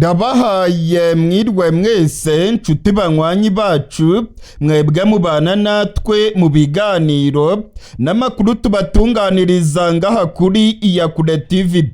Ndabahaye mwirwe mwese, nshuti banywanyi bacu, mwebwe mubana natwe mu biganiro n'amakuru tubatunganiriza ngaha kuri Iyakure TV.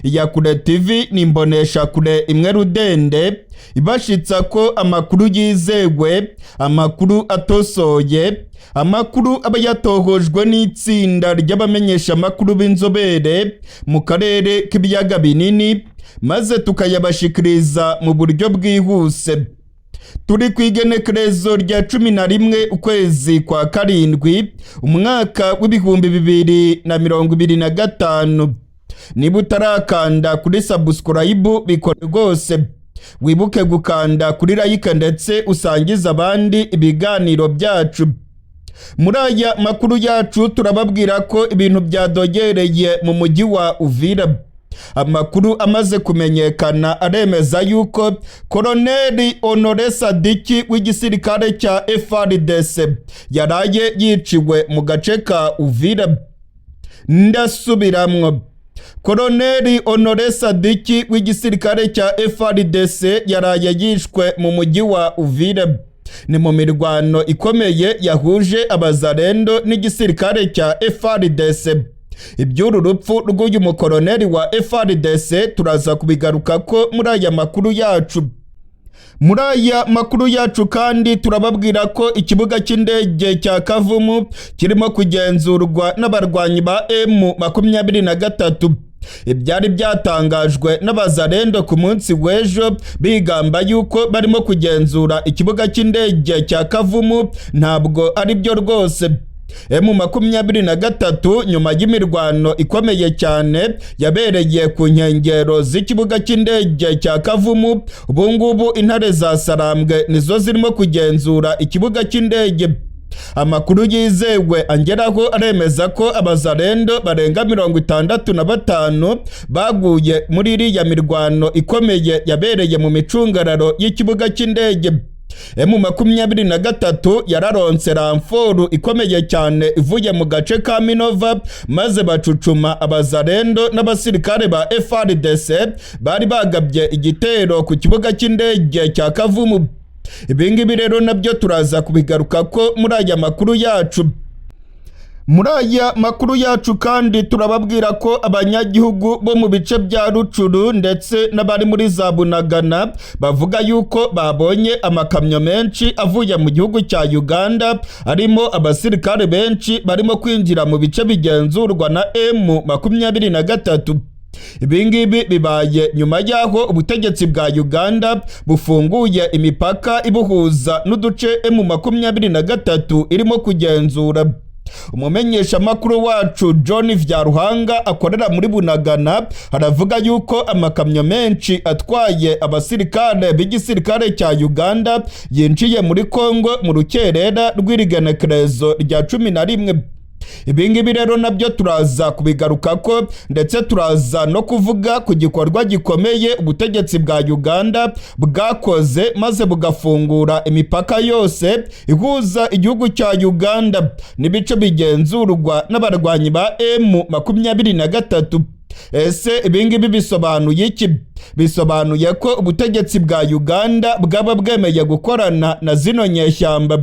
Iyakure TV ni imboneshakure imwe rudende ibashitsa ko amakuru yizewe, amakuru atosoye, amakuru aba yatohojwe n'itsinda ry'abamenyeshamakuru b'inzobere mu karere k'ibiyaga binini, maze tukayabashikiriza mu buryo bwihuse. Turi ku igenekerezo rya 11 ukwezi kwa karindwi, umwaka w'2025. Niba utarakanda kuri subscribe, bikore rwose. Wibuke gukanda kuri like ndetse usangize abandi ibiganiro byacu. Muri aya makuru yacu turababwira ko ibintu byadogereye mu mujyi wa Uvira. Amakuru amaze kumenyekana aremeza yuko Koloneli Honore Sadiki w'igisirikare cya FARDC yaraye yiciwe mu gace ka Uvira. Ndasubiramwo, Koloneli Honore Sadiki w'igisirikare cya FARDC yaraye yishwe mu mujyi wa Uvira. Ni mu mirwano ikomeye yahuje abazarendo n'igisirikare cya FARDC. Iby'uru rupfu rw'uyu mukoloneli wa FARDC turaza kubigaruka ko muri aya makuru yacu. Muri aya makuru yacu kandi turababwira ko ikibuga cy'indege cya Kavumu kirimo kugenzurwa n'abarwanyi ba M23. Ibyari byatangajwe n'abazarendo ku munsi w'ejo bigamba yuko barimo kugenzura ikibuga cy'indege cya Kavumu ntabwo ari byo rwose. M23, nyuma y'imirwano ikomeye cyane yabereye ku nkengero z'ikibuga cy'indege cya Kavumu, ubu ngubu intare za Sarambwe nizo zirimo kugenzura ikibuga cy'indege. Amakuru yizewe angeraho aremeza ko abazarendo barenga 65 baguye muri iriya mirwano ikomeye yabereye mu micungararo y'ikibuga cy'indege. M23 yararonse renfort ikomeye cyane ivuye mu gace ka Minova, maze bacucuma abazarendo n'abasirikare ba FARDC bari bagabye igitero ku kibuga cy'indege cya Kavumu. Ibingibi rero nabyo turaza kubigaruka ko muri aya makuru yacu. Muri aya makuru yacu kandi turababwira ko abanyagihugu bo mu bice bya Rucuru ndetse n'abari muri za Bunagana bavuga yuko babonye amakamyo menshi avuye mu gihugu cya Uganda arimo abasirikare benshi barimo kwinjira mu bice bigenzurwa na M23. Ibingibi bibaye nyuma y'aho ubutegetsi bwa Uganda bufunguye imipaka ibuhuza n'uduce M23 irimo kugenzura. Umumenyeshamakuru wacu John Vyaruhanga akorera muri Bunagana aravuga yuko amakamyo menshi atwaye abasirikare b'igisirikare cya Uganda yinjiye muri Kongo mu rukerera rw'irigenekerezo rya 11. Ibingibi rero nabyo turaza kubigarukako, ndetse turaza no kuvuga ku gikorwa gikomeye ubutegetsi bwa Uganda bwakoze maze bugafungura imipaka yose ihuza igihugu cya Uganda n'ibice bigenzurwa n'abarwanyi ba M23. Ese ibingibi bisobanuye iki? Bisobanuye ko ubutegetsi bwa Uganda bwaba bwemeye gukorana na zino nyeshyamba?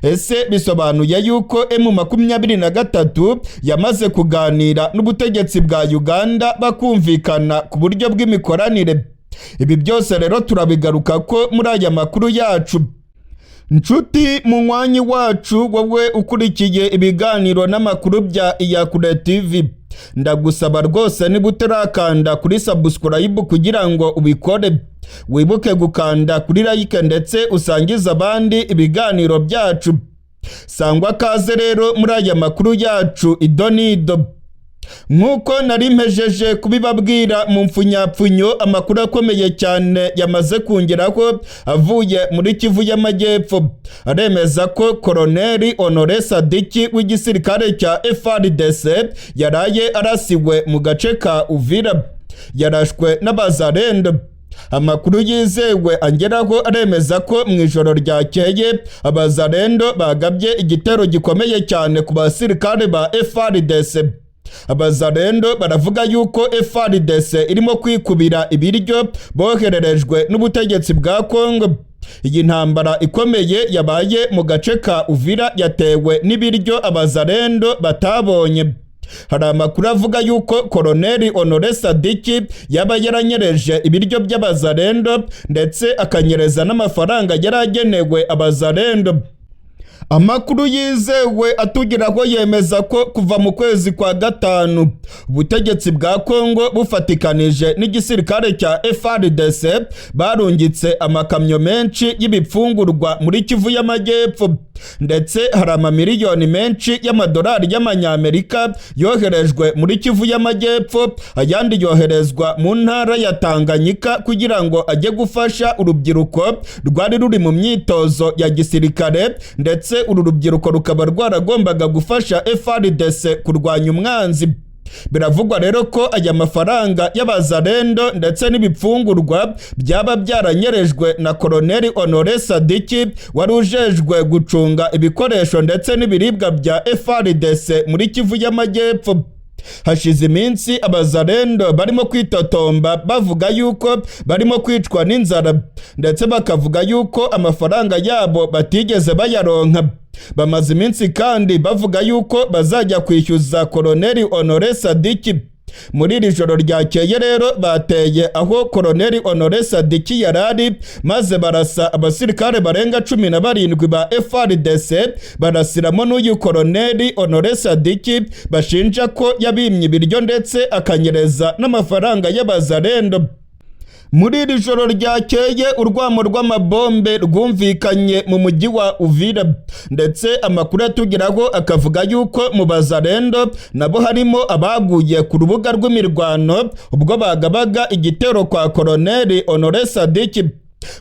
Ese bisobanuye yuko M23 yamaze kuganira n'ubutegetsi bwa Uganda bakumvikana ku buryo bw'imikoranire? Ibi byose rero turabigaruka ko muri aya makuru yacu. Nshuti munywanyi wacu, wowe ukurikiye ibiganiro n'amakuru bya Iyakure TV, ndagusaba rwose, niba utarakanda kuri subscribe kugira ngo ubikore, wibuke gukanda kuri like ndetse usangize abandi ibiganiro byacu. Sangwa kaze rero muri aya makuru yacu idonido. Nk'uko nari mpejeje kubibabwira mu mfunyapfunyo, amakuru akomeye cyane yamaze kungeraho avuye muri Kivu y'Amajyepfo aremeza ko Koloneli Honore Sadiki w'igisirikare cya FARDC yaraye arasiwe mu gace ka Uvira, yarashwe n'abazarendo. Amakuru yizewe angeraho aremeza ko mu ijoro ryakeye abazarendo bagabye igitero gikomeye cyane ku basirikare ba FARDC. Abazarendo baravuga yuko FARDC irimo kwikubira ibiryo bohererejwe n'ubutegetsi bwa Kongo. Iyi ntambara ikomeye yabaye mu gace ka Uvira yatewe n'ibiryo abazarendo batabonye. Hari amakuru avuga yuko Koloneli Honore Sadiki yaba yaranyereje ibiryo by'abazarendo ndetse akanyereza n'amafaranga yari agenewe abazarendo. Amakuru yizewe atugeraho yemeza ko kuva mu kwezi kwa gatanu ubutegetsi bwa Kongo bufatikanije n'igisirikare cya FARDC barungitse amakamyo menshi y'ibifungurwa muri Kivu y'Amajyepfo, ndetse hari amamiliyoni menshi y'amadolari y'amanyamerika yoherejwe muri Kivu y'Amajyepfo, ayandi yoherezwa mu ntara ya Tanganyika kugira ngo ajye gufasha urubyiruko rwari ruri mu myitozo ya gisirikare, ndetse uru rubyiruko rukaba rwaragombaga gufasha FARDC kurwanya umwanzi. Biravugwa rero ko aya mafaranga y'abazarendo ndetse n'ibipfungurwa byaba byaranyerejwe na Koloneli Honore Sadiki wari ujejwe gucunga ibikoresho ndetse n'ibiribwa bya FARDC muri Kivu y'Amajyepfo. Hashize iminsi abazarendo barimo kwitotomba bavuga yuko barimo kwicwa n'inzara, ndetse bakavuga yuko amafaranga yabo batigeze bayaronka. Bamaze iminsi kandi bavuga yuko bazajya kwishyuza Koloneli Honore Sadiki. Muri iri joro ryakeye rero bateye aho Koloneli Honore Sadiki yarari, maze barasa abasirikare barenga 17 ba FARDC, barasiramo n'uyu Koloneli Honore Sadiki bashinja ko yabimye ibiryo ndetse akanyereza n'amafaranga y'abazarendo. Muri iri joro ryakeye urwamo rw'amabombe rwumvikanye mu mujyi wa Uvira, ndetse amakuru atugeraho akavuga yuko mu bazarendo nabo harimo abaguye ku rubuga rw'imirwano ubwo bagabaga igitero kwa Koloneli Honore Sadiki.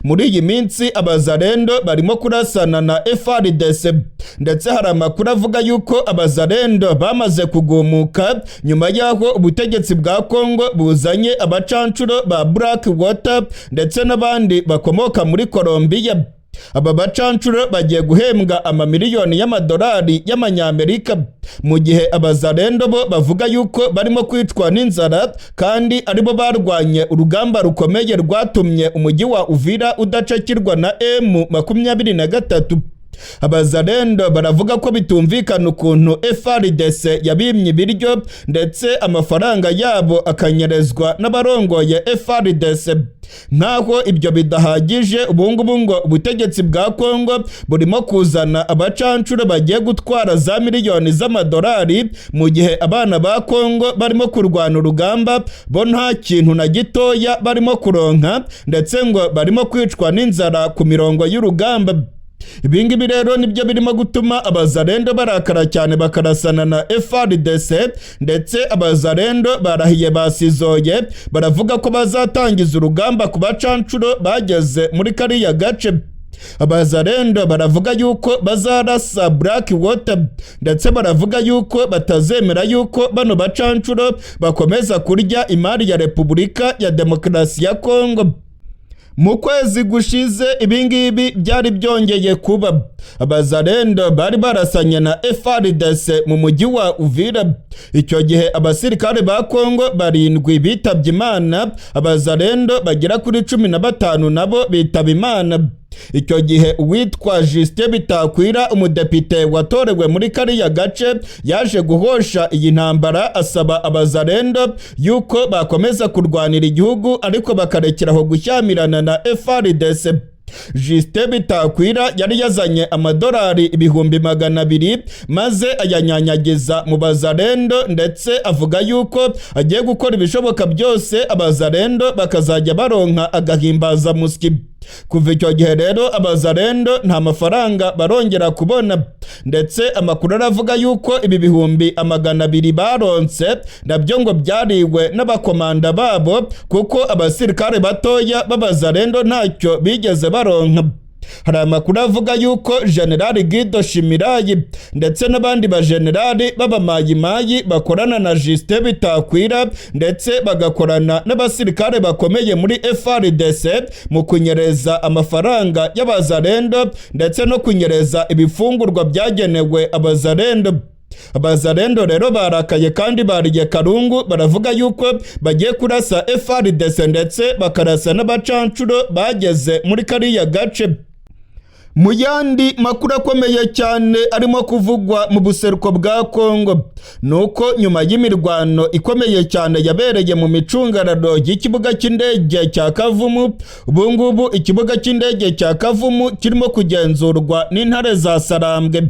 Muri iyi minsi abazarendo barimo kurasana na FARDC, ndetse hari amakuru avuga yuko abazarendo bamaze kugumuka nyuma y'aho ubutegetsi bwa Kongo buzanye abacancuro ba Black Water ndetse n'abandi bakomoka muri Colombia. Aba bacancuro bagiye guhembwa amamiliyoni y'amadolari y'amanyamerika, mu gihe abazarendo bo bavuga yuko barimo kwicwa n'inzara kandi aribo barwanye urugamba rukomeye rwatumye umujyi wa Uvira udacakirwa na M23. Abazarendo baravuga ko bitumvikana ukuntu FARDC yabimye ibiryo ndetse amafaranga yabo akanyerezwa n'abarongoye FARDC. Nkaho ibyo bidahagije, ubungubu ngo ubutegetsi bwa Kongo burimo kuzana abacancuro bagiye gutwara za miliyoni z'amadolari, mu gihe abana ba Kongo barimo kurwana urugamba bo nta kintu na gitoya barimo kuronka, ndetse ngo barimo kwicwa n'inzara ku mirongo y'urugamba. Ibingibi rero nibyo birimo gutuma abazarendo barakara cyane bakarasana na FARDC, ndetse abazarendo barahiye basizoye baravuga ko bazatangiza urugamba ku bacancuro bageze muri kariya gace. Abazarendo baravuga yuko bazarasa Black Water, ndetse baravuga yuko batazemera yuko bano bacancuro bakomeza kurya imari ya Repubulika ya Demokarasi ya Kongo. Mu kwezi gushize ibingibi byari byongeye kuba. Abazarendo bari barasanye na FARDC mu mujyi wa Uvira. Icyo gihe abasirikare ba Kongo 7 bitabye Imana, abazarendo bagera kuri 15 nabo bitaba Imana. Icyo gihe uwitwa Justin Bitakwira, umudepite watorewe muri kariya gace, yaje guhosha iyi ntambara asaba abazarendo yuko bakomeza kurwanira igihugu ariko bakarekeraho gushyamirana na FARDC. Justin Bitakwira yari yazanye amadolari 200,000 maze ayanyanyagiza mu bazarendo, ndetse avuga yuko agiye gukora ibishoboka byose abazarendo bakazajya baronka agahimbaza musyi. Kuva icyo gihe rero abazarendo nta mafaranga barongera kubona, ndetse amakuru aravuga yuko ibi 200,000 baronse nabyo ngo byariwe n'abakomanda babo, kuko abasirikare batoya b'abazarendo ntacyo bigeze baronka. Hari amakuru avuga yuko General Guido Shimirayi ndetse n'abandi bajenerali b'abamayimayi bakorana na Justin Bitakwira ndetse bagakorana n'abasirikare bakomeye muri FARDC mu kunyereza amafaranga y'abazarendo ndetse no kunyereza ibifungurwa byagenewe abazarendo. Abazarendo rero barakaye kandi bariye karungu, baravuga yuko bagiye kurasa FARDC ndetse bakarasa n'abacancuro bageze muri kariya gace. Mu yandi makuru akomeye cyane arimo kuvugwa mu buseruko bwa Kongo, nuko nyuma y'imirwano ikomeye cyane yabereye mu micungararo y'ikibuga cy'indege cya Kavumu, ubu ngubu ikibuga cy'indege cya Kavumu kirimo kugenzurwa n'intare za Sarambwe.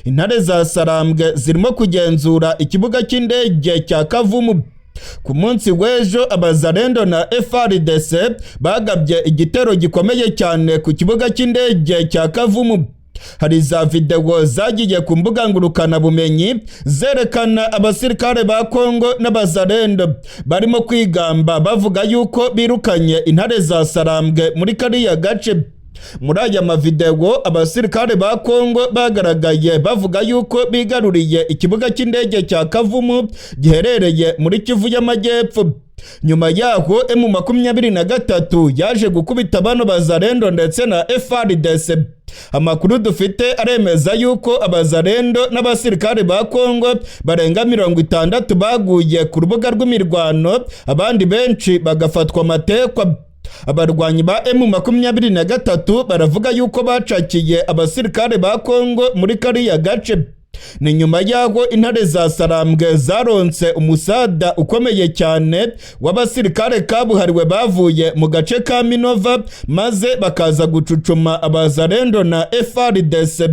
Intare za Sarambwe zirimo kugenzura ikibuga cy'indege cya Kavumu. Ku munsi w'ejo, Abazarendo na FARDC bagabye igitero gikomeye cyane ku kibuga cy'indege cya Kavumu. Hari za videwo zagiye ku mbuga ngurukanabumenyi zerekana abasirikare ba Kongo n'Abazarendo barimo kwigamba, bavuga yuko birukanye intare za Sarambwe muri kariya gace. Muri aya mavideo, abasirikare ba Kongo bagaragaye bavuga yuko bigaruriye ikibuga cy'indege cya Kavumu giherereye muri Kivu y'Amajyepfo. Nyuma yaho, M23 yaje gukubita bano Bazarendo ndetse na FARDC. Amakuru dufite aremeza yuko Abazarendo n'abasirikare ba Kongo barenga 60 baguye ku rubuga rw'imirwano, abandi benshi bagafatwa amatekwa. Abarwanyi ba M23 baravuga yuko bacakiye abasirikare ba Kongo muri kariya gace. Ni nyuma y'aho intare za Sarambwe zaronse umusada ukomeye cyane w'abasirikare kabuhariwe bavuye mu gace ka Minova, maze bakaza gucucuma Abazarendo na FARDC.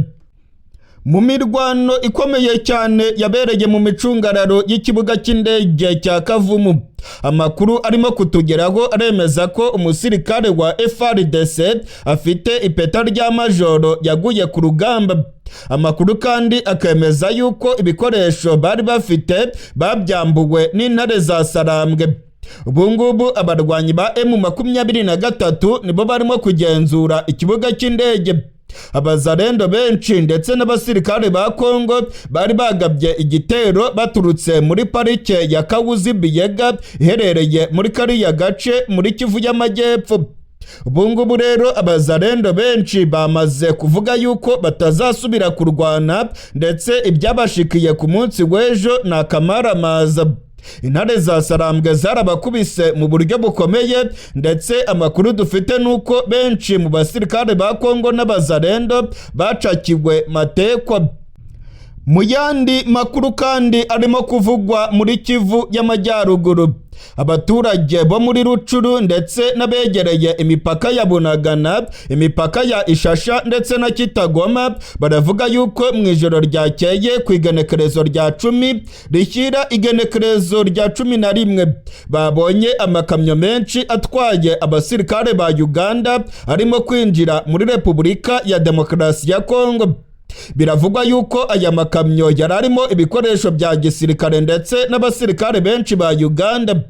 Mu mirwano ikomeye cyane yabereye mu micungararo y'ikibuga cy'indege cya Kavumu, amakuru arimo kutugeraho aremeza ko umusirikare wa FARDC afite ipeta rya majoro yaguye ku rugamba. Amakuru kandi akemeza yuko ibikoresho bari bafite babyambuwe n'intare za Sarambwe. Ubu ngubu abarwanyi ba M23 nibo barimo kugenzura ikibuga cy'indege. Abazarendo benshi ndetse n'abasirikare ba Kongo bari bagabye igitero baturutse muri parike ya Kawuzi Biyega iherereye muri kariya gace muri Kivu y'Amajyepfo. Ubu ngubu rero Abazarendo benshi bamaze kuvuga yuko batazasubira kurwana, ndetse ibyabashikiye ku munsi w'ejo ni akamaramaza. Intare za Sarambwe zarabakubise mu buryo bukomeye, ndetse amakuru dufite nuko benshi mu basirikare ba Kongo n'Abazarendo bacakiwe matekwa. Mu yandi makuru kandi arimo kuvugwa muri Kivu y'Amajyaruguru, abaturage bo muri Rucuru ndetse n'abegereye imipaka ya Bunagana, imipaka ya Ishasha ndetse na Kitagoma baravuga yuko mu ijoro ryakeye ku igenekerezo rya 10 rishyira igenekerezo rya 11 babonye amakamyo menshi atwaye abasirikare ba Uganda arimo kwinjira muri Repubulika ya Demokarasi ya Kongo. Biravugwa yuko aya makamyo yari arimo ibikoresho bya gisirikare ndetse n'abasirikare benshi ba Uganda.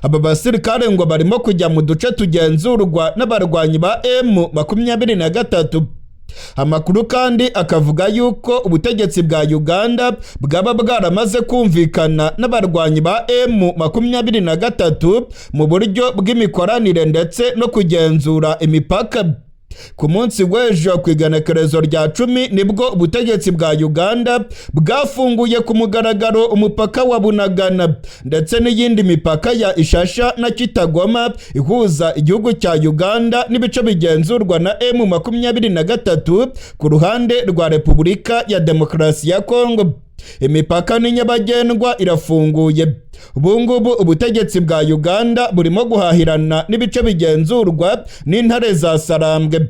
Aba basirikare ngo barimo kujya mu duce tugenzurwa n'abarwanyi ba M23. Amakuru kandi akavuga yuko ubutegetsi bwa Uganda bwaba bwaramaze kumvikana n'abarwanyi ba M23 mu buryo bw'imikoranire ndetse no kugenzura imipaka. Ku munsi w'ejo ku igenekerezo rya 10 nibwo ubutegetsi bwa Uganda bwafunguye ku mugaragaro umupaka wa Bunagana ndetse n'iyindi mipaka ya Ishasha na Kitagoma ihuza igihugu cya Uganda n'ibice bigenzurwa na M23 ku ruhande rwa Repubulika ya Demokarasi ya Kongo. Imipaka ni nyabagendwa, irafunguye. Ubu ngubu ubutegetsi bwa Uganda burimo guhahirana n'ibice bigenzurwa n'intare za Sarambwe.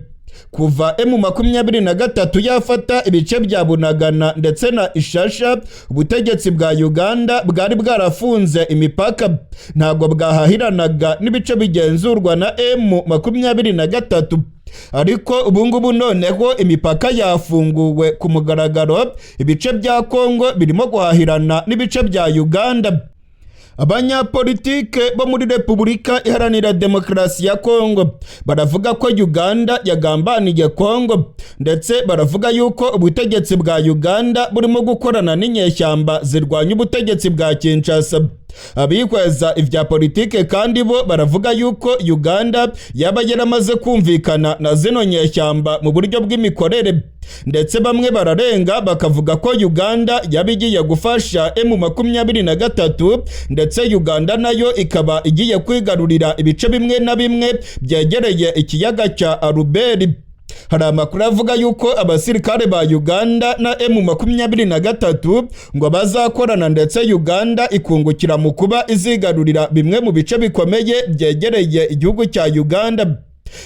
Kuva M23 yafata ibice bya Bunagana ndetse na Ishasha, ubutegetsi bwa Uganda bwari bwarafunze imipaka, ntabwo bwahahiranaga n'ibice bigenzurwa na M23. Ariko ubu ngubu noneho imipaka yafunguwe ku mugaragaro, ibice bya Kongo birimo guhahirana n'ibice bya Uganda. Abanyapolitike bo muri Repubulika Iharanira Demokarasi ya Kongo baravuga ko Uganda yagambaniye Kongo, ndetse baravuga yuko ubutegetsi bwa Uganda burimo gukorana n'inyeshyamba zirwanya ubutegetsi bwa Kinshasa. Abihweza ibya politike kandi bo baravuga yuko Uganda yaba yaramaze kumvikana na zino nyeshyamba mu buryo bw'imikorere, ndetse bamwe bararenga bakavuga ko Uganda yaba igiye gufasha M23, ndetse Uganda nayo ikaba igiye kwigarurira ibice bimwe na bimwe byegereye ikiyaga cya Albert. Hari amakuru avuga yuko abasirikare ba Uganda na M23 ngo bazakorana, ndetse Uganda ikungukira mu kuba izigarurira bimwe mu bice bikomeye byegereye igihugu cya Uganda.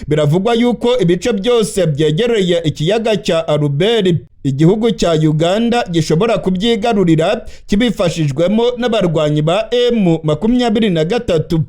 Biravugwa yuko ibice byose byegereye ikiyaga cya Albert igihugu cya Uganda gishobora kubyigarurira kibifashijwemo n'abarwanyi ba M23.